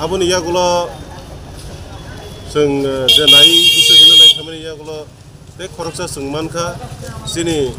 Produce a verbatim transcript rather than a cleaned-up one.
Aboni yagulo chwng, eh, je nai, bising jino nai khamani yagulo tei khoroksa chwng mankha, chini